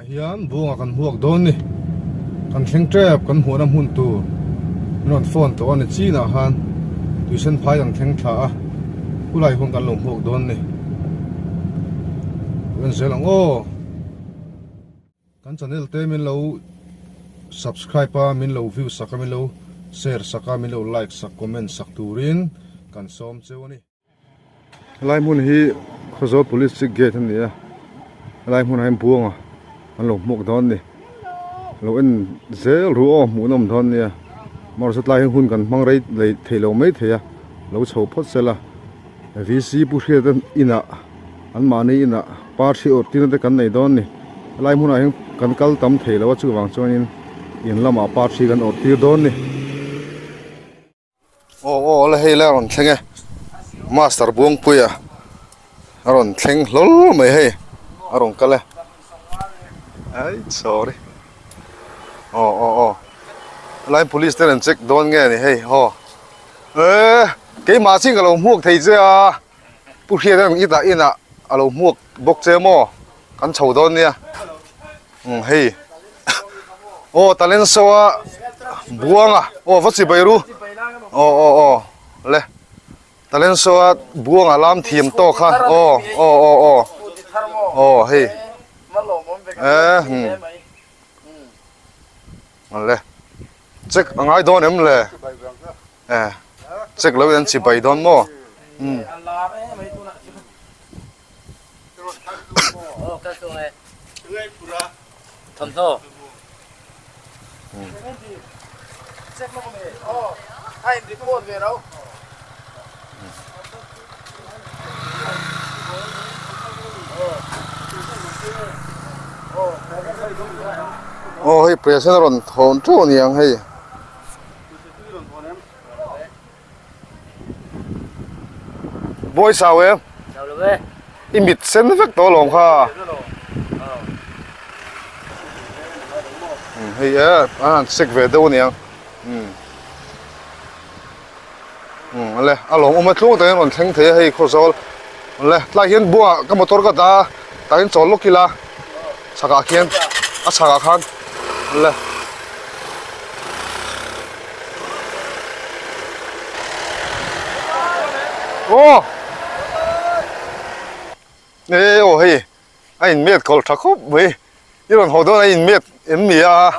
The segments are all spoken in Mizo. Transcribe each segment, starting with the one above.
Hian buangah kan hmuak dawn ni. Kan thleng tep kan hmuhna hmun tur min rawn phone tawh a ni chinah khan tuisen phai kan thleng thla a khulai hun kan lo hmuak dawn ni. En zel ang aw. Kan channel te min lo subscribe a min lo view sak a min lo share sak a min lo like sak comment sak turin kan sawm cheu a ni. Helai hmun hi Khawzawl Police Check Gate a ni a helai hmunah hian buanga an lo hmuak dawn a ni lo en zel ru aw hmuh nawm dawn nia mahse tlai hian hun kan hmang rei lei thei lo mai thei a lo chho phawt sela V C Pu Hriata inah an mahni inah parthi awrh tirna te kan nei dawn a ni helai hmunah hian kan kal tam thei lo a chuvang chuanin in lamah parthi kan awrh tir dawn a ni. Aw aw la hei la rawn thleng e master buangpuia a rawn thleng hlawl mai hei a rawn kal e ai sorry aw aw aw helai police te an check dawn nge ni hei aw eh keimah chin ka lo hmuak thei che a pu hriat ang i dah inah a lo hmuak bawk che maw kan chho dawn nia. Umm hei aw talent show a buang a aw va chi bai ru aw aw aw le talent show a buang a lam thiam tawk kha aw aw aw aw aw hei eh hmm le check a ngai dawn em le eh check lo in an chi bai dawn maw umm. Aw hei present a rawn thawn teuh a ni ang hei. Bawi sau em? Sau lo e. I mit sen vek tawh alawm kha. Hei e, an han check ve deuh aniang. Um. Um, ale, a lawm awm a tluang takin rawn thleng thei a hei Khawzawl. Ale, tlai hian buangah ka motor ka dah a, tah hian chawl lawk ila chhakah khian a chhakah khan ale. Aw e aw hei a in met kawlh tha khawp mai i rawn haw dawn a in met em ni a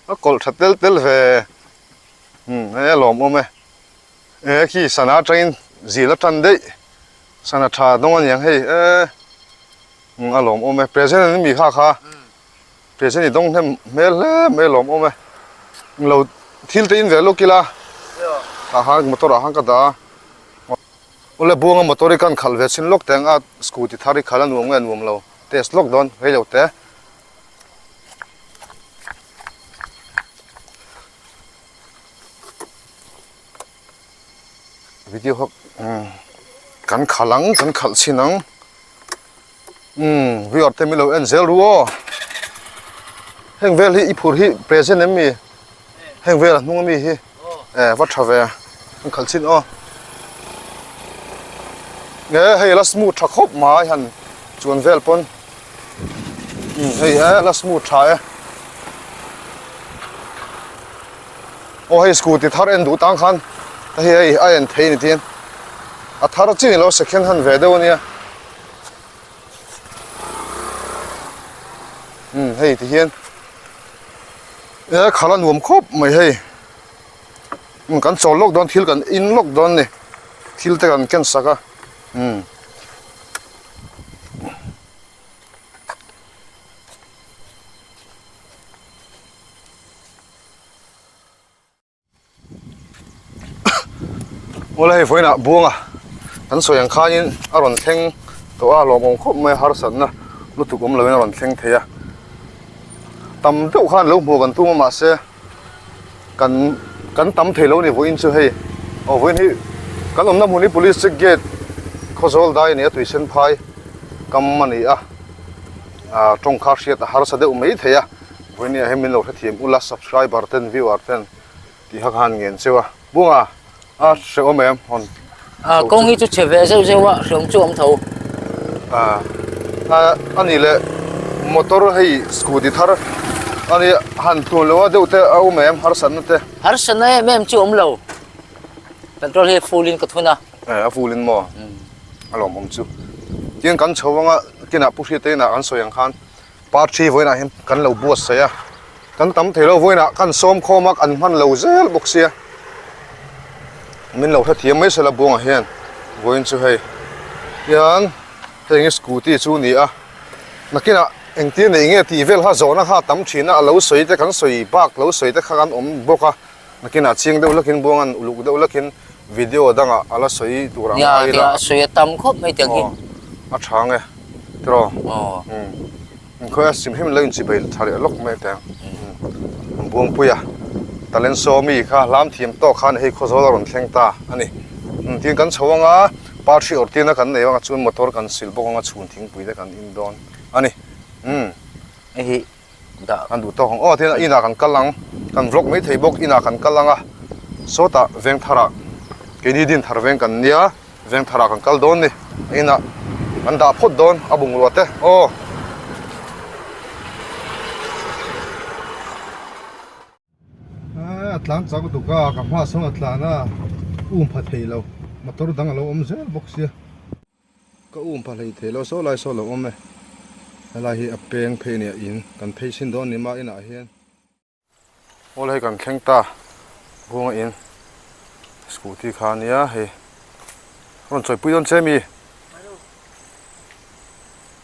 a kawlh tha tel tel ve umm hei a lawmawm e e khi sana atangin zil a tan daih sana tha dawng a niang hei e umm a lawmawm e present an mi kha kha. Present i dawng hnem hmel hle mai lawm awm e. Englo thil te in ve lawk ila. Tah khan motor ah khan ka dah a. Awle buanga motor hi kan khalh ve chhin lawk teng a scooty thar hi khalh a nuam nge nuam lo test lawk dawn rei lo te. Video kha kan khalh ang kan khalh chhin ang. Umm viewer te min lo en zel ru aw heng vel hi i phur hi present em mi heng vel a hnung ami hi e va tha ve an khalh chin aw e hei la smooth tha khawp mai han chuan vel pawn umm hei e la smooth tha e aw hei scooty thar en duh tang khan hei hei a en thei ni tin a thar chi ni lo second hand ve deuh ania. Umm hei ti hian e khalh a nuam khawp mai hei umm kan chawl lawk dawn thil kan in lawk dawn a ni thil te kan ken sak a umm. Awle hei vawiinah buanga kan sawi ang khanin a rawn thleng tawh a lawmawm khawp mai a harsatna lutuk awm loin a rawn thleng thei a tam deuh khan lo hmuh kan tum a mahse kan kan tam thei lo a ni vawiin chu hei aw vawiin hi kan awmna hmun hi police check gate Khawzawl dai a ni a tui sen phai kam a ni a ah tawng kha hriat a harsa deuh mai thei a. Vawinia hi min lo hrethiam ula subscriber ten viewer ten tih kha khan ngen cheu a bunga a hrehawm em hawn a kawng hi chu chhe ve zeuh zeuh a hrehawm chu awm tho a a ni le. Motor hei scooty thar a nia han tluan lo a deuh te a awm em harsatna te. Harsatna em em chu awm lo. Petrol hi a full in ka thun a. Eh a full in maw? A lawmawm chu. Tin kan chho anga kinah Pu Hriata inah kan sawi ang khan party vawiinah hian kan lo buatsaih a. Kan tam thei lo vawiinah kan sawm khawm a kan hman lo zel bawk sia. Min lo hrethiam mai sela buangah hian vawiin chu hei hian heng hi scooty chu a ni a. Nakinah engtir nei nge tih vel kha zawhna kha a tam thin a, a lo sawi te kan sawi bak lo sawi te kha kan awm bawk a. Nakinah chiang deuh lakin buangan uluk deuh lakin video dangah a la sawi tur ang a ila. Nia, sawi a tam khawp mai tiang hi. A tha nge tiraw? Inkhawi a sim him lo inchibei tha leh lawk mai teng. Buangpuia talent sawmi kha hlam thiam tawk khan hei khawzawl a rawn thleng ta a ni. Tin kan chho anga parthi awrh tirna kan nei anga chuan motor kan sil bawk anga chhun thingpui te kan in dawn a ni. Hei hi dah. Kan duh tawk ang aw tin inah kan kal ang kan vlog mai thei bawk inah kan kal ang a sawtah vengtharah keini dinthar veng kan nia vengtharah kan kal dawn ni inah kan dah phawt dawn a bungrua te aw. A tlan chak duk a ka hma sawn a tlan a um pha thei lo motor dang a lo awm zel bawk sia. Ka um pha hlei thei lo saw lai saw lo awm e helai hi a peng phei nia in kan phei chhin dawn ni ma inah hian aw hei kan thleng ta buanga in scooty kha ania hei rawn chawi pui dawn che mi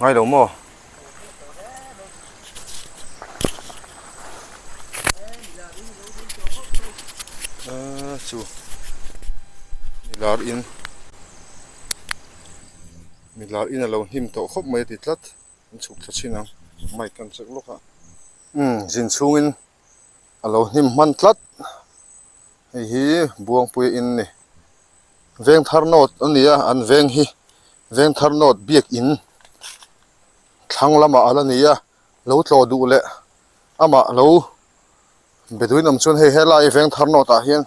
ngai lo maw. Chu milar in. Milar in a lo hnim tawh khawp mai a ti tlat an chhuk thla chhin ang mic kan check lawk a umm zin chhungin a lo hnim hman tlat hei hi Buangpuia in a ni Vengthar North a ni a an veng hi Vengthar North biakin thlang lamah a la ni a lo tlawh duh leh amah lo be duin awm chuan hei helai Vengthar North ah hian.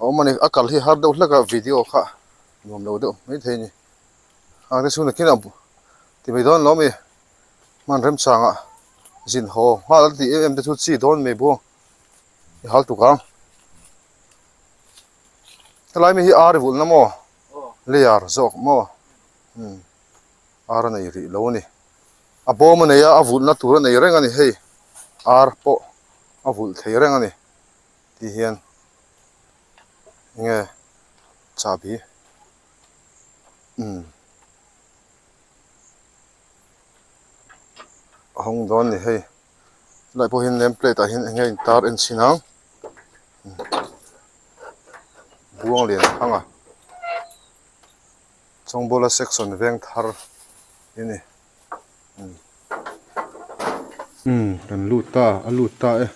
A awm a ni a kal hi har deuh hlek a video kha nuam lo deuh maithei a ni a te chhung nakin a ti mai dawn lo ami hman remchangah zin haw nghal a tih em em te chu chi dawn mai buang i hal tuk ang helai mi hi ar i vulhna maw layer zawk maw umm ar a nei rih lo a ni a bawm a nei a a vulhna tur a nei reng a ni hei ar pawh a vulh thei reng a ni. Ti hian enge chahbi umm a hawng dawn a ni hei helai pawh hian name plate ah hian enge in tar en chhin ang buang lian thang a Chawngbawla section veng thar hi a ni umm umm kan lut ta a lut ta e.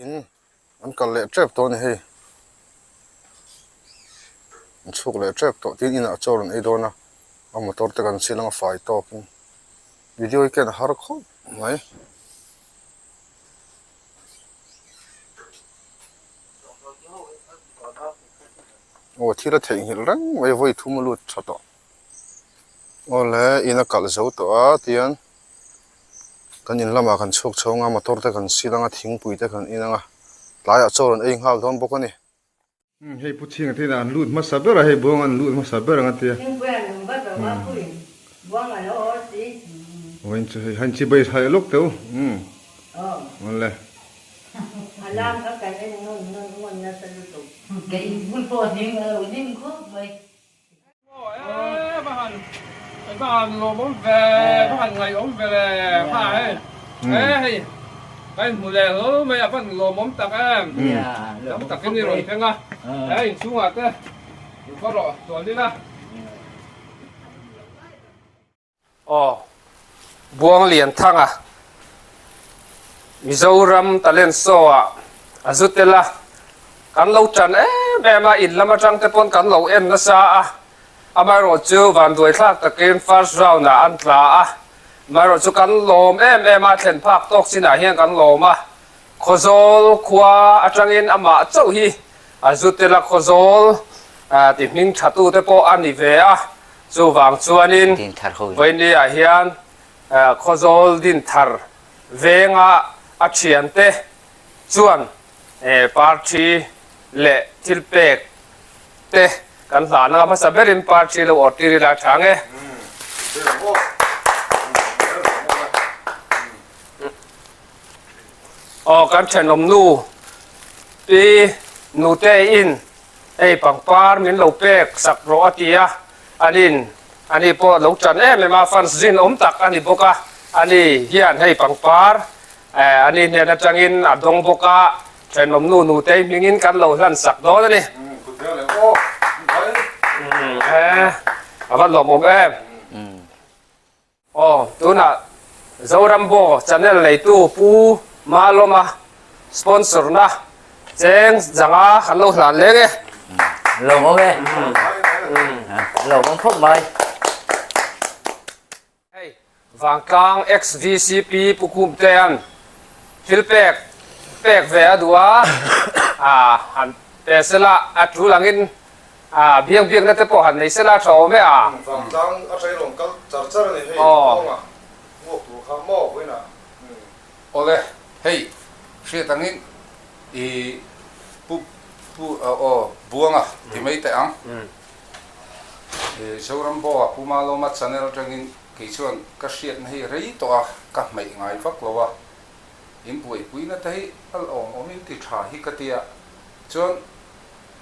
In an kal leh tep tawh a ni hei an chhuk leh tep tawh tin inah chaw rawn ei dawn a a motor te kan chhil anga fai tawk in video hi ken a har khawp mai. Aw thil a theihnghilh reng mai vawi thum a lut tha tawh awle in a kalh zo tawh a tian kan in lamah kan chhuak chho anga motor te kan sil anga thingpui te kan in anga tlaiah chaw rawn ei nghal dawn bawk a ni. Hei Pu Chhinga te inah an lut hmasa ber a hei buang an lut hmasa ber ang a tia. Vawiin chu hei han chibai thlai lawk teh u awle. Aw, Buanglianthanga, Mizoram Talent Show-ah a zu tel a, kan lo tan em em a, in lam atang te pawn kan lo en nasa a, amaherawh chu vanduaithlak takin first round-ah an tla a, amaherawh chu kan lawm em em a, thlen phak tawk chinah hian kan lawm a, Khawzawl khua atangin amah chauh hi a zu tel a, Khawzawl ti hming thatute pawh a ni ve a. Chuvang chuanin vawinia hian Khawzawl Dinthar venga a thiante chuan party leh thilpek te kan hlan anga hmasa berin party lo awrh tir ila a tha nge. Aw kan thenawm nu pi nute in hei pangpar min lo pek sak rawh a ti a, anin ani pawh lo tan em em a fans rinawm tak a ni bawk a, ani hian hei pangpar ani hnen atangin a dawng bawk a, thenawm nu nutei hmingin kan lo hlan sak dawn a ni. A va lawmawm em. Aw, tunah Zorambo channel neitu Pu Malawma sponsor na cheng zanga kan lo hlan leng e. Lawmawm e. Lawmawm khawp mai. Hei, Vangtlang ex-VCP Pu Khumtea'n thil pek pek ve a duh a, han pe sela a tul angin A biak biakna te pawh han nei sela tha awm e a. Vangtlang a tei rawn kal char char a ni hei kawnga nguak tur kha maw vawiinah. Awle hei hriat angin i pu pu aw Buanga ti mai teh ang. I Zoram Boa Pu Malawma channel atangin kei chuan ka hriatna hi rei tawh a ka hmeih ngai vak lo a in buaipuina te hi a lawm awm in ti tha hi ka tia chuan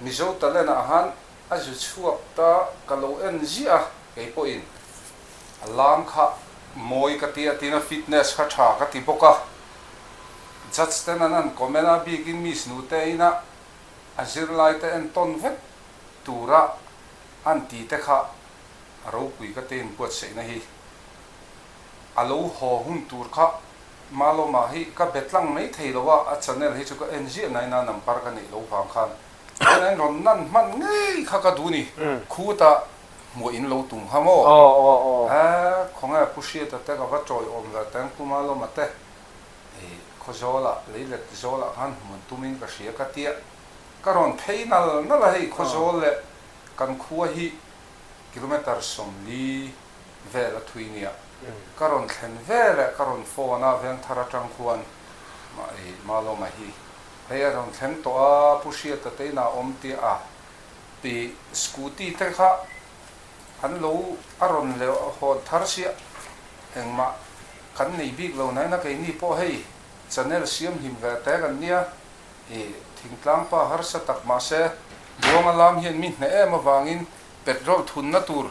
Mizo talent ah han a zu chhuak ta ka lo en ziah a, kei pawhin a lam kha mawi ka ti a, tin a fitness kha tha ka ti bawk a, judge ten an han comment a, bikin Miss Nute ina a zirlai te entawn vek tura an ti te kha a ropui ka ti inbuatsaihna hi a lo haw hun tur kha Malawma hi ka be tlang mai thei lo a, a channel hi chu ka en ziah nain a number ka neih lo vang khan chuan an rawn nan hman ngei kha ka duh ni, khutah hmuah in lo tum kha maw? Aa khawnge Pu Hriata te ka va tawiawm ve teng Pu Malawma te ih Khawzawlah leilet zawlah khan hmuan tumin ka hria ka tia ka rawn phei nal nal a hei Khawzawl leh kan khua hi kilometre 40 vel a thui nia. Ka rawn thlen ve leh ka rawn phone a, Vengthar atang khuan ih Malawma hi hei a rawn thleng tawh a, Pu Hriata te inah a awm tia a tih scooty te kha an lo a rawn leh hawn thar sia engmah kan nei bik lo nain a keini pawh hei channel siam hlim ve te kan nia ih thingtlang pa harsa tak mahse Buanga lam hian mi hneh em avangin petrol thunna tur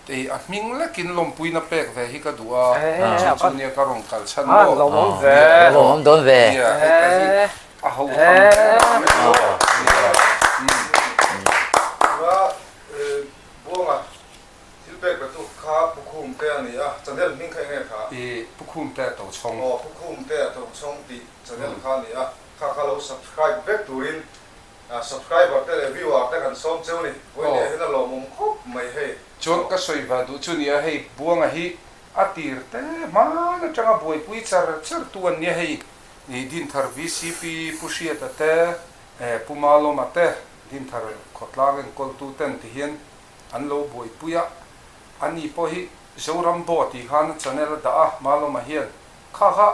Tei a hming lekin lawmpuina pek ve hi ka duh a, chu chu nia ka rawn kal chhan maw? Lawmawm ve. Lawmawm dawn ve. Nia, heta hi a ho tham hle mai maw? Nia. Tuna Buanga thil pek pe tu kha Pu Khumte a ni a, channel hming kha enge kha? I Pu Khumte a to chhawng. Aw, Pu Khumte a to chhawng tih channel kha a ni a, kha kha lo subscribe vek turin Subscriber te leh viewer te kan sawm cheu ni. Vawiin hian a lawmawm khawp mai hei. Chuan ka sawi va duh chu nia hei Buanga hi a tir te hman atanga buaipui char char tu an nia hei i Dinthar VCP Pu Hriata te Pu Malawma te Dinthar khawtlang enkawl tu ten ti hian an lo buaipui a ani pawh hi Zoram Bo tih khan a channel a dah a Malawma hian kha kha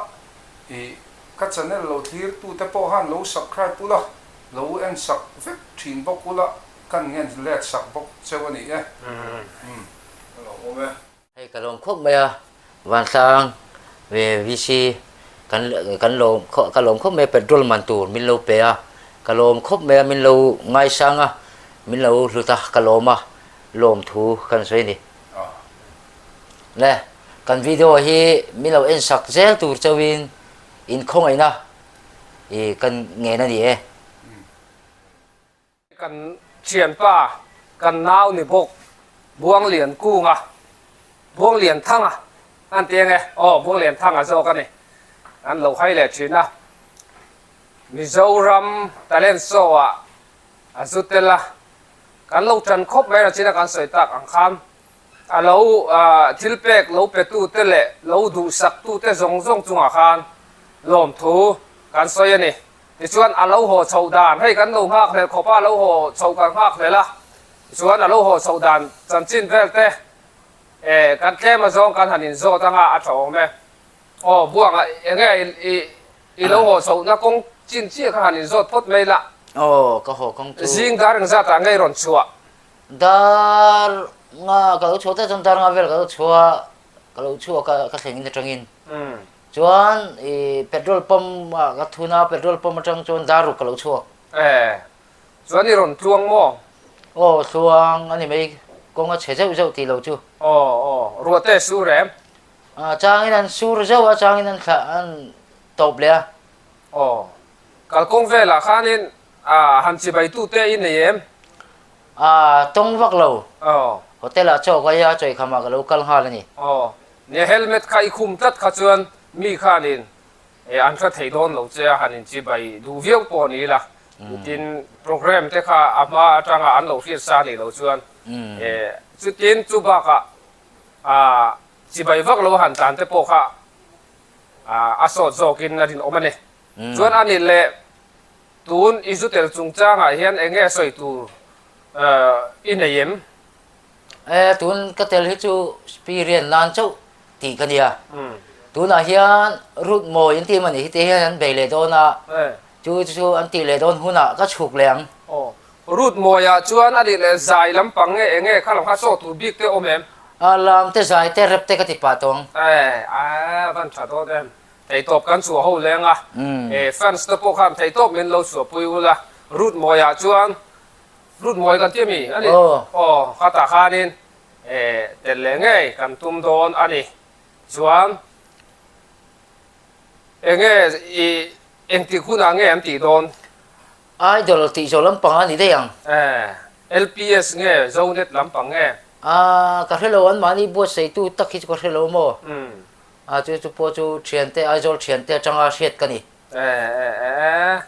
i Ka channel lo thlir tu te pawh khan lo subscribe ula, lo en sak vek thin bawk ula, kan ngen let sak bawk cheu a ni e. Umm. Ka lo awm e. Hei ka lawm khawp mai a, Vantlang ve VC kan kan lawm ka lawm khawp mai a, petrol man tur min lo pe a, ka lawm khawp mai a, min lo ngaisang a, min lo hlut a, ka lawm a, lawmthu kan sawi a ni. Le, kan video hi min lo en sak zel tur chauhin in khawngaihna i kan ngen a ni e. Kan thianpa, kan nau ni bawk Buanglian Kunga, Buanglian Thanga an ti ange, aw Buanglian Thanga zawk a ni, an lo hai leh thin a. Mizoram Talent Show ah a zu tel a, kan lo tan khawp mai rachina kan sawi tak ang khan A lo thil pek lo petute leh lo duhsaktute zawng zawng chungah khan lawmthu kan sawi a ni. Tichuan a lo haw chhoh dan, hei kan lo nghakhlel khawp a, a lo haw chhoh kan nghakhlel a, tichuan a lo haw chhoh dan chanchin vel te E kan tlem azawng kan han inzawt anga a tha awm e. Aw Buanga enge i i lo haw chhohna kawng chin chiah kha han inzawt phawt mai la. Aw ka haw kawng chu. Zing dar engzat ah ngei rawn chhuah? Dar nga ka lo chhuah ta chuan dar nga vel ka lo chhuah ka lo chhuak a ka thleng in atangin. Chuan i petrol pump ah ka thun a petrol pump atang chuan dar ruk ka lo chhuak. E chuan i rawn tluang maw? Aw tluang a ni mai kawng a chhe zeuh zeuh tih lo chu. Aw aw ruahte sur em? A changin an sur zeuh a changin an thlah an tawp leh a. Aw kalkawng velah khanin a han chibai tute i nei em? A tawng vak lo. Aw. Hotel ah chaw ka ei a, chawikham ah ka lo kal nghal a ni. Aw. Nia helmet kha i khum tlat kha chuan mi khanin an hre thei dawn lo che a, han in chibai duh viau pawh ni ila. Tin program te kha a hma atanga an lo hriat sa nih loh chuan chutin chu bakah chibai vak lo han tlan te pawh kha a sawt zawkin a rinawm a ni. Chuan a nih leh Tun i zu tel chungchangah hian eng nge sawi tur i nei em? E, tun ka tel hi chu Spirian nan chauh tih ka nia. Tunah hian Ruth Mawi an tih emaw ni hi te hian an bei leh dawn a, chu chu an tih leh dawn hunah ka chhuk leh ang. Aw, Ruth Mawiah chuan a nih leh zai lampang nge eng nge kha lam kha saw tur bik te awm em? A, lam te zai te rep te ka ti pah tawh ang. E, a van tha dawn em. Theihtawp kan chhuah ho leng a, e fans te pawh khan theihtawp min lo chhuahpui ula, Ruth Mawiah chuan Ruth Mawi kan ti ami a ni? Aw, khatah khanin e tel leh ngei kan tum dawn a ni. Chuan enge i engtik hunah nge an tih dawn? Idol tih zawh lampang a ni daih ang. E, LPS nge Zonet lampang nge? A, ka hrelo an mahni buatsaihtu tak hi chu ka hrelo maw? A chu chu pawh chu thiante Aizawl thiante atanga hriat ka ni. E e e e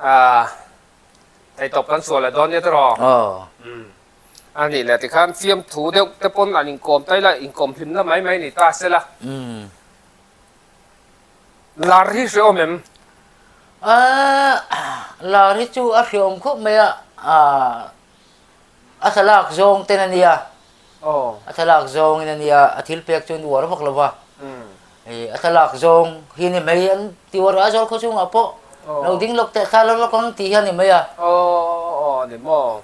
a theihtawp kan sual leh dawn nia tiraw? Aw. Umm a nih leh tikhan fiamthu deuh te pawn an inkawm ta ila inkawm hlimna mai mai ni ta se la. Umm. Lar hi hreawm em? A lar hi chu a hreawm khawp mai a, a A thlalak zawng ten a nia. A thlalak zawngin a nia, a thil pek chu an uar vak lo va. A thlalak zawng hi ni mai an ti uar a, Aizawl khaw chungah pawh lo ding lawk teh thla lawk lawk ang tih hi a ni mai a. Aw ni maw.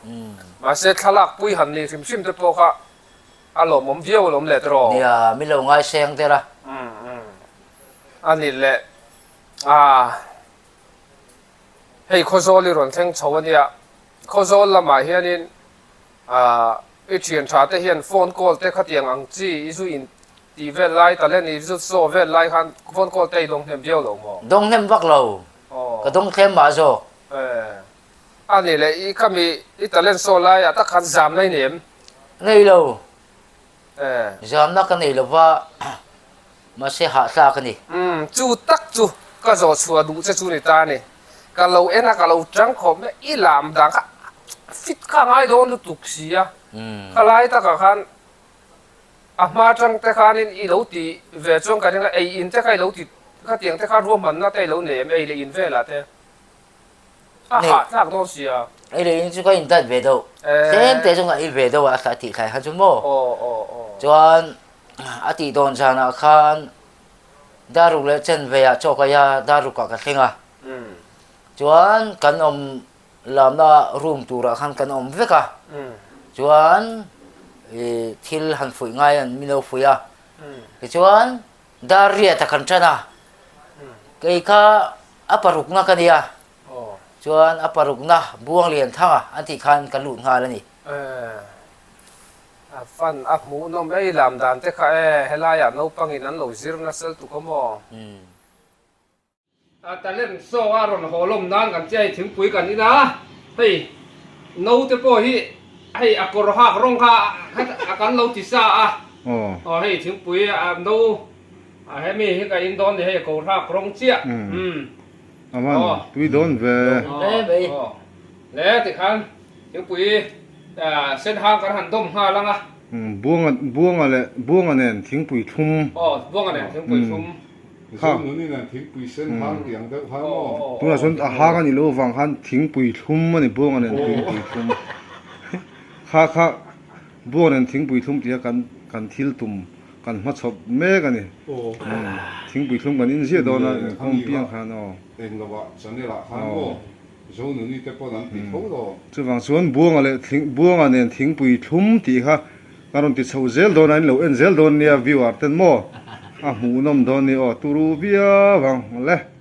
Mahse thlalak pui han ni hrim hrim te pawh kha a lawmawm viau alawm le tiraw? Nia, min lo ngaiseng der a. A ni le. A Hei Khawzawl i rawn thleng chho a nia. Khawzawl lamah hianin i thian tha te hian phone call te khatiang ang chi i zu in tih vel lai talent i zu saw vel lai khan phone call te i dawng hnem viau lo maw? Dawng hnem vak lo. Ka dawng thlem mah zawk. A nih leh i khami i talent saw laiah tak khan zamna i nei em? Nei lo. Zamna ka nei lova, mahse hahthlak a ni. Umm, chu tak chu ka zawh chhuah duh che chu ni ta a ni. Ka lo en a, ka lo chang khawp mai, i lam dan kha fit kha a ngai dawn lutuk si a. Kha lai takah khan a hma atang te khanin i lo ti ve chuan ka ring a, ei in te kha i lo ti, khatiang te kha ruahmanna te i lo nei em, ei leh in velah te. A hahthlak dawn sia. Ei leh in chu ka in dat ve deuh. Tlem te chu ka ei ve deuh a, a tih thlai kha chu maw. Chuan a tih dawn zanah khan daruk leh chen veiah chaw ka ei a, darukah ka thleng a. Chuan kan awm lamna room turah khan kan awm vek a. Chuan thil han fuih ngai an min lo fuih a. Tichuan dar riat a kan tan a. Kei kha A parukna ka nia. Chuan a parukna Buanglianthanga an tih khan ka lut nghal a ni. A fan a hmuhnawm ei lam dan te kha e, helaiah naupangin an lo zir nasal tuk a maw? A talent saw a rawn haw lawm nan kan che hei thingpui kan in a, hei naute pawh hi hei a kawr hak rawng kha a kan lo ti sa a, aw hei thingpui a no A hemi hi ka in dawn ni hei ko hrak rawng chiah umm. A van tui dawn ve. Aw le tikhan thingpui sen hang kan han dawm nghal ang a. Buanga buanga leh buanga nen thingpui thlum. Aw buanga nen thingpui thlum. Zo nuni nen thingpui sen hang tih ang deuh kha maw. Tunah chuan a hang a nih loh avang khan thingpui thlum a ni buanga nen thingpui thlum. Kha kha buanga nen thingpui thlum tih a kan. kan thil tum kan hmachhawp mek a ni. Thingpui thlum kan inziah dawn a inkhawm piang khan aw. Eng lovah channel ah khan maw Zonuni te pawn an ti tho lo. Chuvang chuan Buanga leh Buanga nen thingpui thlum tih kha kan rawn ti chho zel dawn a, in lo en zel dawn nia viewer ten maw a hmuhnawm dawn ni aw turu viau ang le.